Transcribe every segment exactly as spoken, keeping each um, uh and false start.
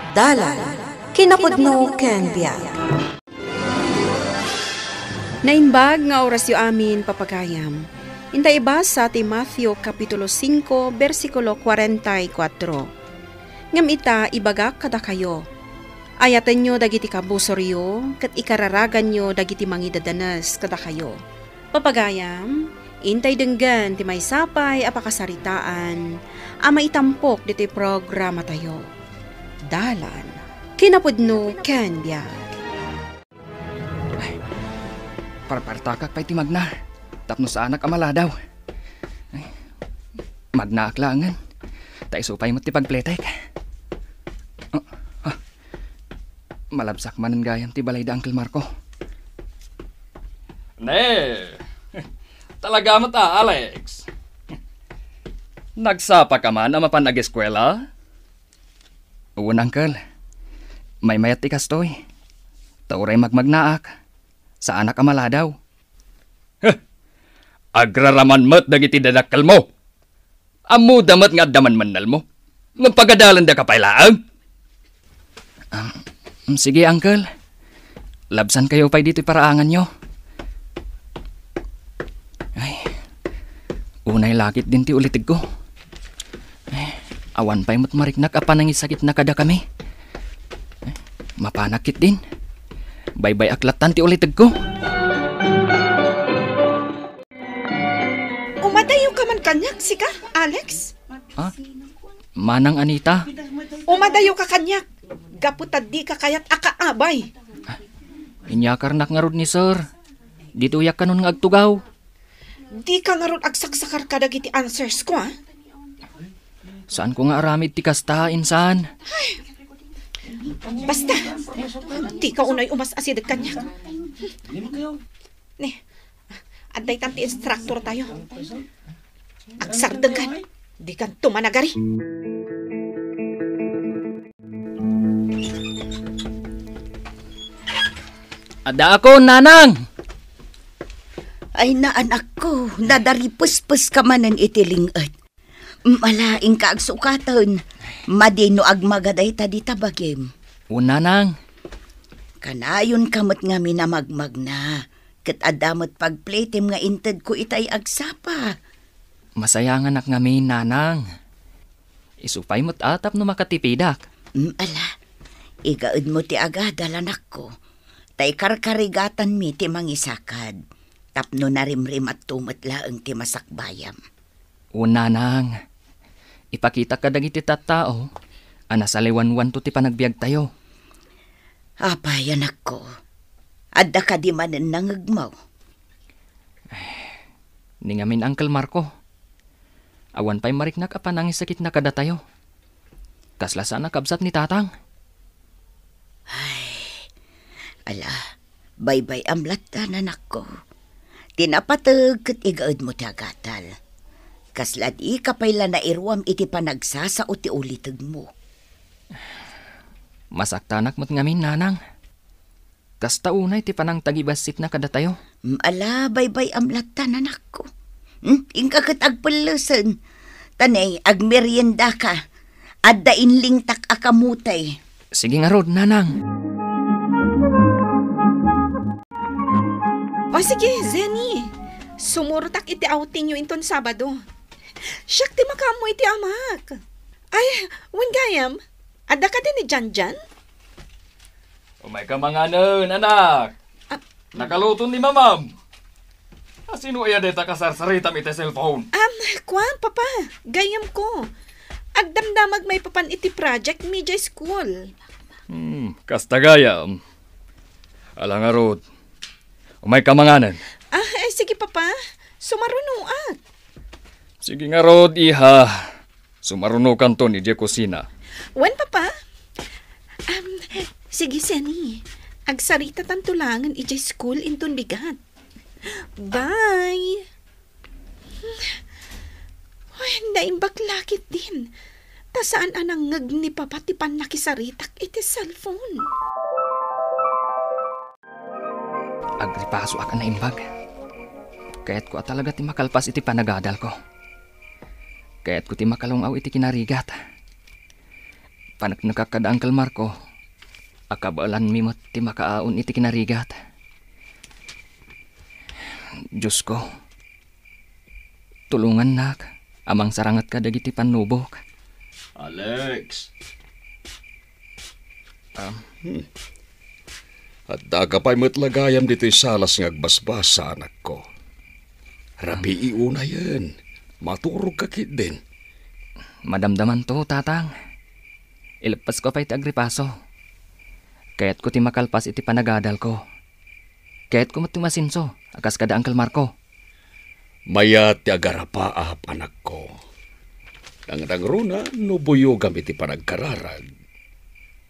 Dalan, kinapudno ken biag. Naimbag nga orasyo amin, papagayam. Inta ibasa ti Mateo Kapitulo singko, bersikulo kuarenta y kuatro. Ngem ita, ibagak kadakayo, ayatenyo dagiti kabusoryo, ket ikararaganyo dagiti mangidadanes kadakayo. Papagayam, intay denggen ti maysa pay a pakasaritaan a maitampok ditoy programatayo. Dalan, kinapudno ken biag. Ay, parpartakak pay ti magna tapno saanak a maladaw. Ay, magnaak laengen, ta isu pay met ti pagpletek. Ah, ah. Malabsak manen gayam ti balay da Uncle Marco. Ne! Talaga met a, Alex. Nagsapa ka man a mapan ageskuela? Wen, Uncle. Maymayat ti kastoy. Ta uray magmagnaak, saanak a maladaw. Heh! Agraraman met dagiti dadakkelmo. Ammoda met nga adda manmannalmo. Ngem pagadalendaka pay laeng. Um, sige, Uncle. Labsankayo pay ditoy paraanganyo. Ay, unay la ketdin ti ulitegko. Ay, awan pay met mariknak a panangisakitna kadakami. Ay, mapanak ketdin. Baybay-ak lattan ti ulitegko. Umadayo ka man kaniak, sika, Alex? Ah? Manang Anita? Umadayo ka kaniak. Gapu ta dika kayat a kaabay. Inyakarnak ngarud ni Sir. Ditoyak kanon nga agtugaw. Dika ngarud agsaksakar kadagiti answers ko, ah? Saanko nga aramid ti kasta, insan. Basta, dika unay umas-asideg kaniak. Ne, adda itan ti instructor tayo. Agsardengan, dikanto managari. Adda ako, Nanang! Ay, naanakko, nadaripespes ka manen iti ling-et. Mala, inka agsukaten. Madi no agmaga dayta dita bagim. O, Nanang. Kanayon ka met ngamin a magmagna. Ket adda met pagplitim nga intedko itay agsapa. Masayanganak ngamin, Nanang. Isu pay met a tapno makatipidak. Mm, ala, igaedmo ti agadal, anakko. Ta ikarkarigatanmi ti mangisakad. Tapno narimrimatto met laeng ti masakbayam. O, Nanang, ipakitak kadagiti tattao a nasaliwanwanto ti panagbiagtayo. Apay, anakko, adda kadi manen nangegmo? Ni ngamin, Uncle Marco, awan pay mariknak a panangisakitna kadatayo. Kasla saan a kabsat ni Tatang. Ay, ala, baybay-am latta, anakko. Ti napateg ket igaedmo ti agadal. Kasla dika pay la nairuam iti panagsasao ti ulitegmo. Masaktanak met ngamin, Nanang. Kasta unay ti panangtagibassit na kadatayo. Mm, ala, baybay-am latta, anakko. Hmm? Inka ket agpellesen. Ta ne, agmeriendaka. Adda inlingtak a kamote. Sige ngarud, Nanang. O sige, Zenny. Sumurotak iti outingyo inton Sabado. Siak ti makaammo iti amak. Ay, wen gayam, adda kadi ni Janjan? Umayka manganen, anak. Ah. Nakaluto ni mamam. Asino aya dayta kasarsaritam iti cellphone? Am, kuan, Papa, gayam ko. Agdamdamag maipapan iti project mi idiay school. Hmm, kasta gayam. Ala ngarud, umayka manganen. Ah, eh, sige, Papa. Sumarunoak. Sige ngarud, iha. Sumarunokanton idiay kusina. Wen, Papa? Am, sige, Zenny. Agsaritatanto laengen idiay school inton bigat. Bye! Ay, naimbag la ketdin. Ta saan a nangngeg ni Papa ti pannakisaritak iti cellphone. Agripasoak a naimbag. Kayatko a talaga ti makalpas iti panagadalko. Kayatko ti makalung-aw iti kinarigat. Paneknekak kada Uncle Marco a kabaelanmi met ti makaaon iti kinarigat. Diosko, tulongannak a mangsarangetka dagiti pannubok. Alex. Um, Hmm. Addaka pay met la gayam ditoy salas nga agbasbasa, anakko. Rabii unayen. Maturogka ketdin. Madamdamanto, Tatang. Ileppesko pay ti agripaso. Kayatko ti makalpas iti panagadalko. Kayatko met ti umasenso a kas kada Uncle Marco. Mayat ti agarapaap, anakko. Nangrangruna no buyogam iti panagkararag.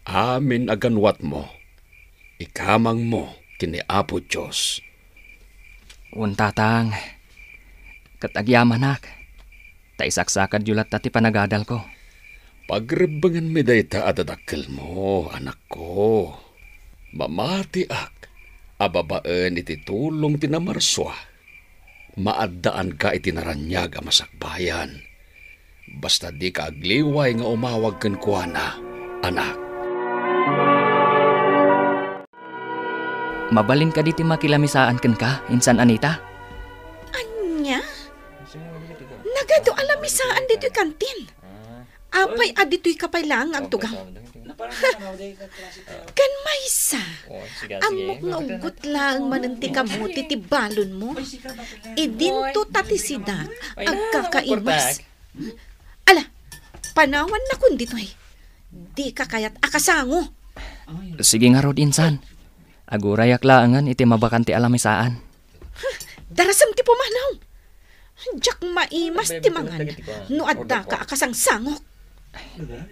Amin a ganuatmo, ikamangmo ken ni Apo Dios. Wen, Tatang, ket agyamanak, ta isaksakadyo latta ti panagadalko. Pagrebbengenmi dayta a dadakkelmo, anakko. Mamatiak a babaen iti tulong ti namarsua. Maaddaanka iti naraniag a masakbayan. Basta dika agliway nga umawag kenkuana, anak. Mabalin kadi ti makilamisaan kenka, Insan Anita? Ania? Nagadu a lamisaan ditoy kantin. Apay a ditoyka pay laeng nga agtugam? Ken maysa, ammok nga uggot laeng manen ti kamote ti balonmo. Idinto ta ti sidak agkakaimas. Ala, panawannakon ditoy. Dika kayat a kasango. Sige ngarud, Insan. Agurayak laengen iti mabakan ti alamisaan. Darasem ti pumanaw. Diak maimas ti mangan no addaka a kasangsangok.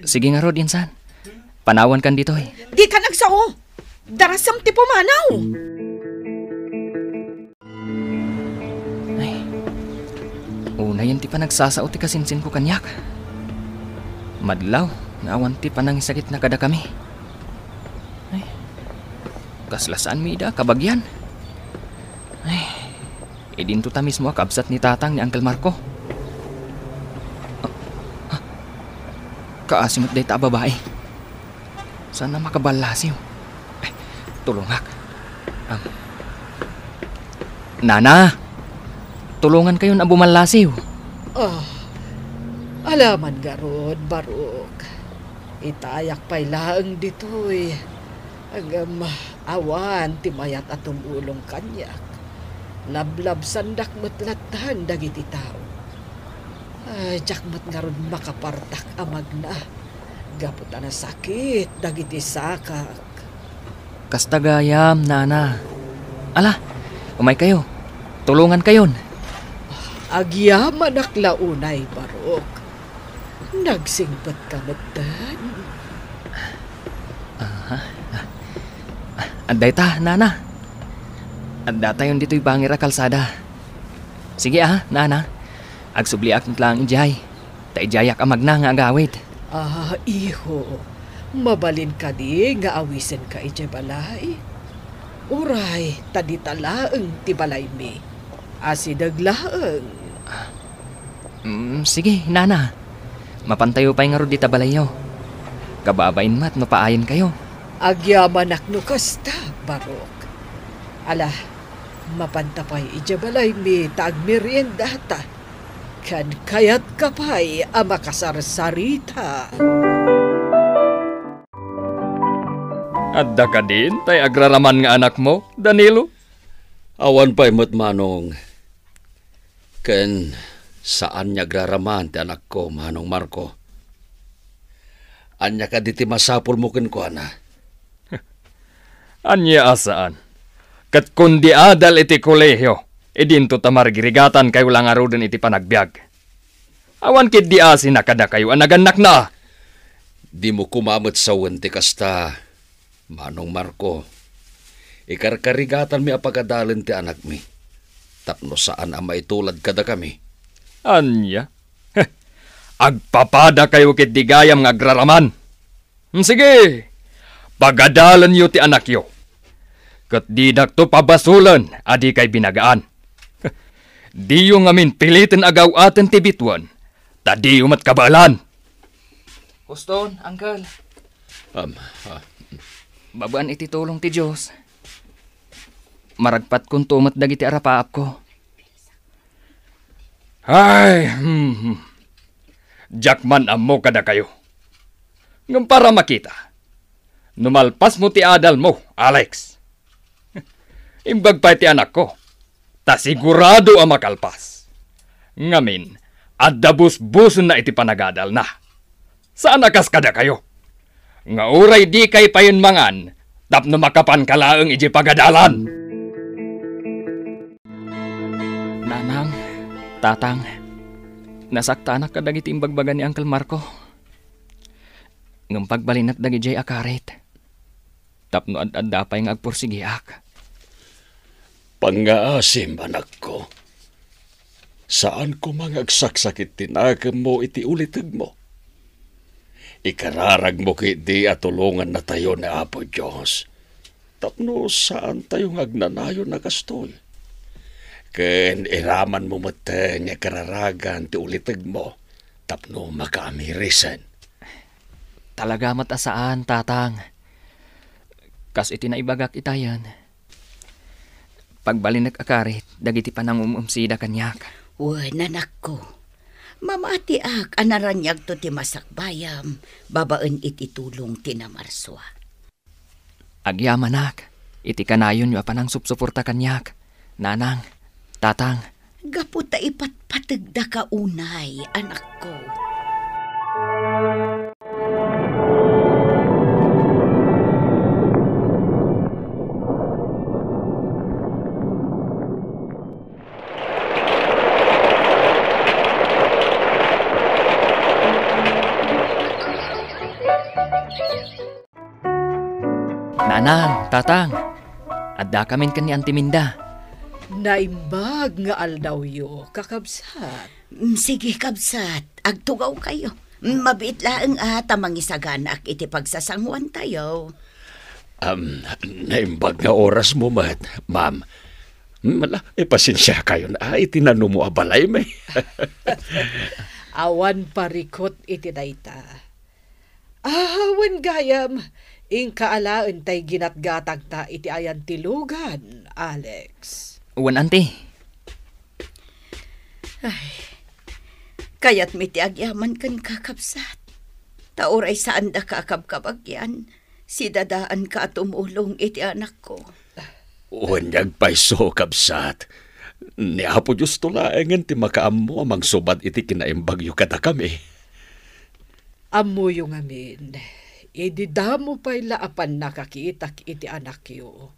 Sige ngarud, Insan. Panawankan ditoy. Dika agsao. Darasem ti pumanaw. Ay, unayen ti panagsasao ti kasinsinko kaniak. Madlaw nga awan ti panangisakitna kadakami. Ay, kasla saanmi ida a kabagian. Ay, idinto ta mismo a kabsat ni Tatang ni Uncle Marco. Ah, ah, kaasi met dayta a babai. Saan a makaballasiw? Ay, tulongak. Am. Nana, tulongankayon a bumallasiw. Ah, alaman ngarud, Barok. Itayak pay laeng ditoy. Ngem awan ti mayat a tumulong kaniak. Lablabsandak met lattan dagiti tao. Ay, diak met ngarud makapartak a magna gapu ta nasakit dagiti sakak. Kasta gayam, Nana. Ala, umaykayo. Tulongankayon. Agyamanak la unay, Barok. Nagsingpetka metten. Aha. Ah, adda ita, Nana. Addatayon ditoy bangir a kalsada. Sige, ah, Nana. Agsubliak met laeng idiay. Ta idiayak a magna nga agawid. Ah, iho, mabalin kadi nga awisenka idiay balay? Uray, ta dita laeng ti balaymi. Asideg laeng. Mm, sige, Nana. Mapantayo pay ngarud dita balayyo. Kababain met no paayenkayo. Agyamanak no kasta, Barok. Ala, mapanta pay idiay balaymi ta agmeriendata. Ken kayatka pay a makasarsarita. Adda kadin tay agraraman nga anakmo, Danilo? Awan pay met, Manong. Ken saan nga agraraman ti anakko, Manong Marco. Ania kadi ti masapulmo kenkuana? Ania a saan? Ket kon di adal iti kolehio, idinto ta marigrigatankayo la ngaruden iti panagbiag. Awan ketdi asina kadakayo a nagannakna. Dimo koma met sawen ti kasta, Manong Marco. Ikarkarigatanmi a pagadalen ti anakmi tapno saan a maitulad kadakami. Ania? Agpapadakayo ketdi gayam nga agraraman. Sige, pagadalenyo ti anakyo. Ket didakto pabasolen a dikay binagaan. Diyo ngamin piliten a gaw-aten ti bituen, ta diyo met kabaelan. Huston, uncle. Um, ah. Babaen iti tulong ti Dios, maragpatkonto met dagiti arapaapko. Ay, hmm, hmm. Diak man ammo kadakayo. Ngem para makita, no malpasmo ti adalmo, Alex. Imbag pay ti anakko, ta sigurado a makalpas. Ngamin, adda busbusenna iti panagadalna. Saan a kas kadakayo, nga uray dikay payen mangan tapno makapanka laeng idiay pagadalan. Nanang, tatang, nasaktanak kadagiti imbagbaga ni Uncle Marco. Ngem pagbalinak dagidiay a karit tapno ad-adda pay nga agpursigiak. Pangngaasim, anakko. Saan koma nga agsaksakit ti nakemmo iti ulitegmo. Ikararagmo ketdi a tulongannatayo ni Apo Dios tapno saantayo nga agnanayon a kastoy. Ken iramanmo metten nga kararagan ti ulitegmo tapno makaamirisen. Talaga met a saan, tatang. Kas iti naibagak itayen, pagbalinek a karit dagiti panangum-umsida kaniak. Wen, anakko, mamatiak a naraniagto ti masakbayam babaen iti tulong ti namarsua. Agyamanak iti kanayonyo a panangsupsuporta kaniak, nanang, tatang. Gapu ta ipatpategdaka unay, anakko. Nanang, tatang, addakamin ken ni Auntie Minda. Naimbag nga aldawyo, kakabsat. Mm, sige, kabsat. Agtugawkayo. Mm, mabiit laeng a ta mangisaganaak iti pagsasanguantayo. Am, naimbag nga orasmo met, ma'am. Mm, ala, ipasensiakayon a iti nanumo a balaymi. Awan parikut iti dayta. Ah, wen gayam, inka alaen tay ginatgatangta iti ayan ti lugan, Alex. Wen, anti. Ay, kayatmi ti agyaman kenka, kabsat. Ta uray saandaka a kabkabagyan, sidadaanka a tumulong iti anakko. Wen, agpayso, kabsat. Ni Apo Diosto laengen ti makaammo a mangsubad iti kinaimbagyo kadakami. Ammoyo ngamin, idi damo pay la a pannakakitak iti anakyo,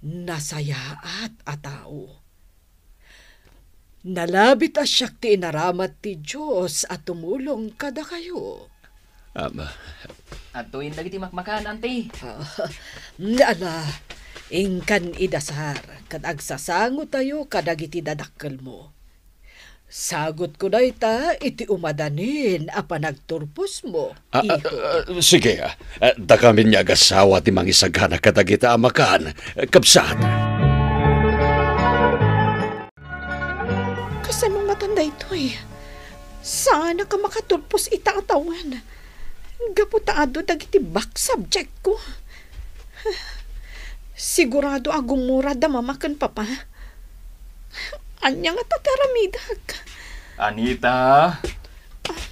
nasayaat a tao. Nalabit a siak ti inaramat ti Dios a tumulong kadakayo. Ama. Adtoyen dagiti makmakan, anti. Ah, ala, inkan idasar, ket agsasangotayo kadagiti dadakkelmo. Sagutko dayta iti umadanin a panagturposmo, ah, ah, iho. Ah, sige, ah, ah, dakamin nga agasawa ti mangisagana kadagita a makan, kabsat. Kasano ngatan daytoy? Saanak a makaturpos ita a tawen. Gapu ta adu dagiti back subject ko. Sigurado a gumura da mama ken papa. Ania ngata ti aramidak? Anita? Ah.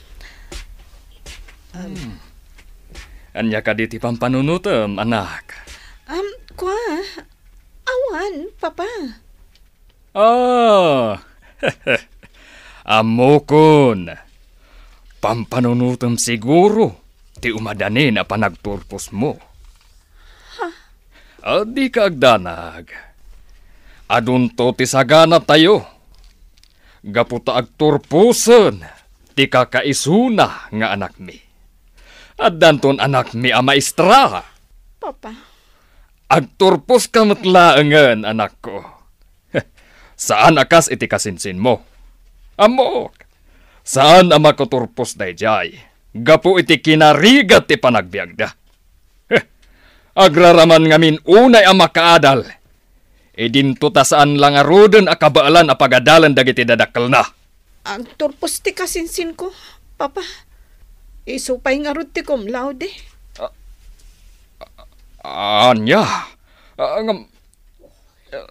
Hmm. Ania kadi ti pampanunotem, anak? Um, kua, awan, papa. Ah, ammokon. Pampanunotem siguro ti umadanin a panagturposmo. Ha? Ah, dika agdanag. Adunto ti saganatayo. Gapu ta agturposen ti kakaisuna nga anakmi. Addanton anakmi a maestra. Papa. Agturposka met laengen, anakko. Saan a kas iti kasinsinmo. Ammok, saan a makaturpos daydiay gapu iti kinarigat ti panagbiagda. Agraraman ngamin unay a makaadal, idinto ta saan la ngaruden a kabaelan a pagadalen dagiti dadakkelna. Agturpos ti kasinsinko, Papa. Isu pay ngarud ti cum laude. Ah, Ania? Ah, ngem, eh,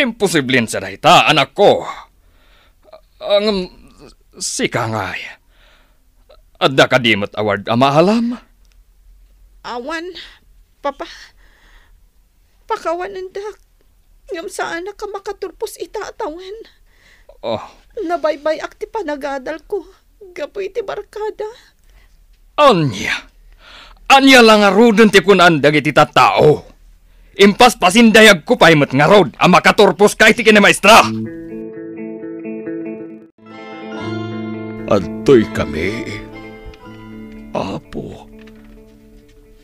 imposible sa dayta, anakko. Ah, ngem, sika ngay. Adda kadi met award a maalam? Awan, Papa. Pakawanendak. Ngem saanak a makaturpos ita a tawen. Oh. Nabaybay-ak ti panagadalko gapu iti barkada. Ania? Ania la ngaruden ti kunan dagiti tattao? Impaspasindayagko pay met ngarud a makaturposka iti kinamaestra. Adtoy kami, Apo.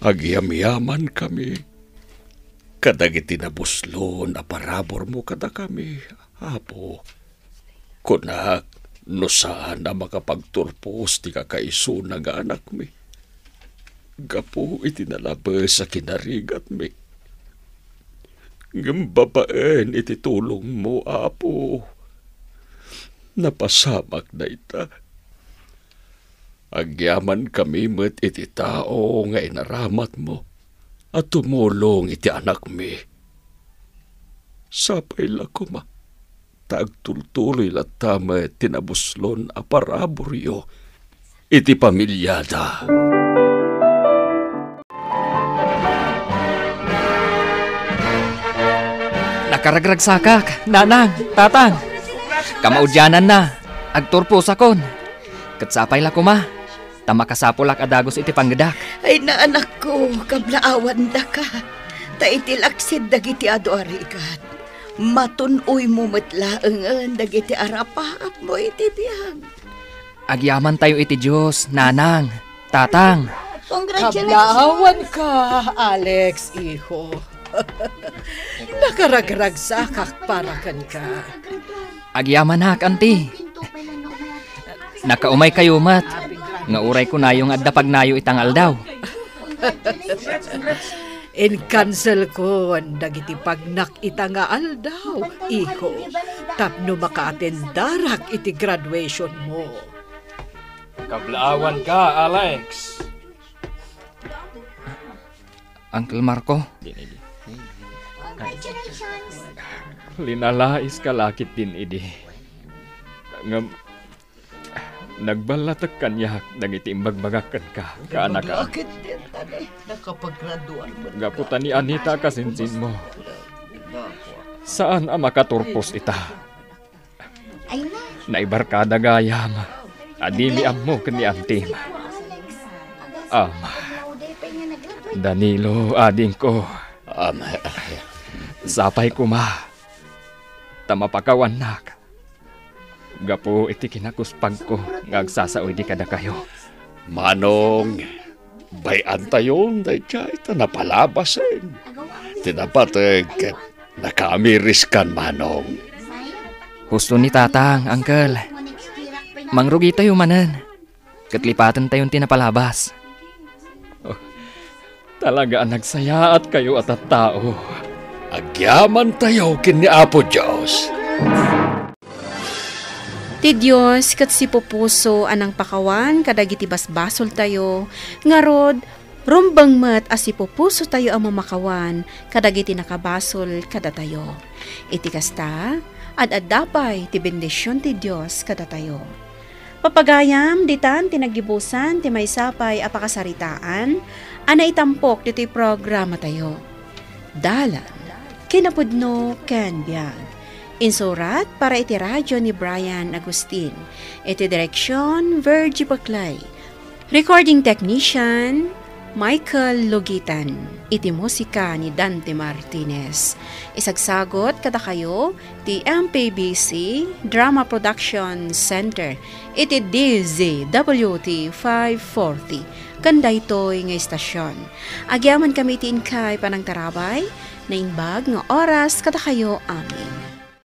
Agyamyaman kami kadagiti nabuslon a paraburmo kadakami, Apo. Kunak, no saan a makapagturpos ti kakaisuna nga anakmi gapu iti nalabes a kinarigatmi. Ngem babaen iti tulongmo, Apo, napasamak dayta. Agyamankami met iti tao nga inaramatmo a tumulong iti anakmi. Sapay la koma ta agtultuloy latta met ti nabuslon a paraburyo iti pamiliada. Nakaragragsakak, nanang, tatang. Kamaudiananna, agturposakon. Ket sapay la koma, ta makasapulak a dagus iti pangngedak. Ay, naanakko, kablaawandaka. Ta iti laksid dagiti adu a rigat, matun-oymo met laengen dagiti arapaapmo iti biag. Agyamantayo iti Dios, nanang, tatang. Congratulations. Kablaawanka, Alex, iho. Nakaragragsakak para kenka. Agyamanak, anti. Nakaumaykayo met. Nga uray kunayo nga adda pagnayo ita nga aldaw. Inkanselkon dagiti pagnak ita nga aldaw, iho, tapno makaatendarak iti graduationmo. Kablaawanka, Alex. Uncle Marco. Congratulations! Linalaiska la ketdin idi. Ngem nagballatek kaniak dagiti imbagbagak kenka, kaanakan. Bakit din, tani? Nakapagraduar man ka. Gapu ta ni Anita a kasinsinmo, saan a makaturpos ita. Ay na. Naibarkada gayam a dimi ammo ken ni antim. Ama. Danilo, adingko. Ama. Sapay koma ta mapakawannak gapu iti kinakuspagko nga agsasao idi kadakayo. Manong, bay-antayon daydiay ta napalabasen. Ti napateg ket nakaamiriskan, Manong. Husto ni Tatang, Uncle. Mangrugitayo manen, ket lipatentayon ti napalabas. Oh, talaga a nagsayaatkayo a tattao. Agyamantayo ken ni Apo Dios. Ti Dios ket sipupuso a nangpakawan kadagiti basbasoltayo, ngarud, rumbeng met a sipupusotayo a mamakawan kadagiti nakabasol kadatayo. Iti kasta, ad-adda pay ti bendision ti Dios kadatayo. Papagayam, ditan ti naggibusan ti maysa pay a pakasaritaan a naitampok ditoy programatayo. Dalan, kinapudno, ken biag. Insurat para iti radio ni Brian Agustin. Iti direksion, Virgie Paclay. Recording technician, Michael Logitan. Iti musika ni Dante Martinez. Isagsagot kadakayo ti M P B C Drama Production Center iti D Z W T five forty. Ken daytoy nga istasyon. Agyamankami iti inkay panangtarabay, naimbag nga oras kadakayo amin.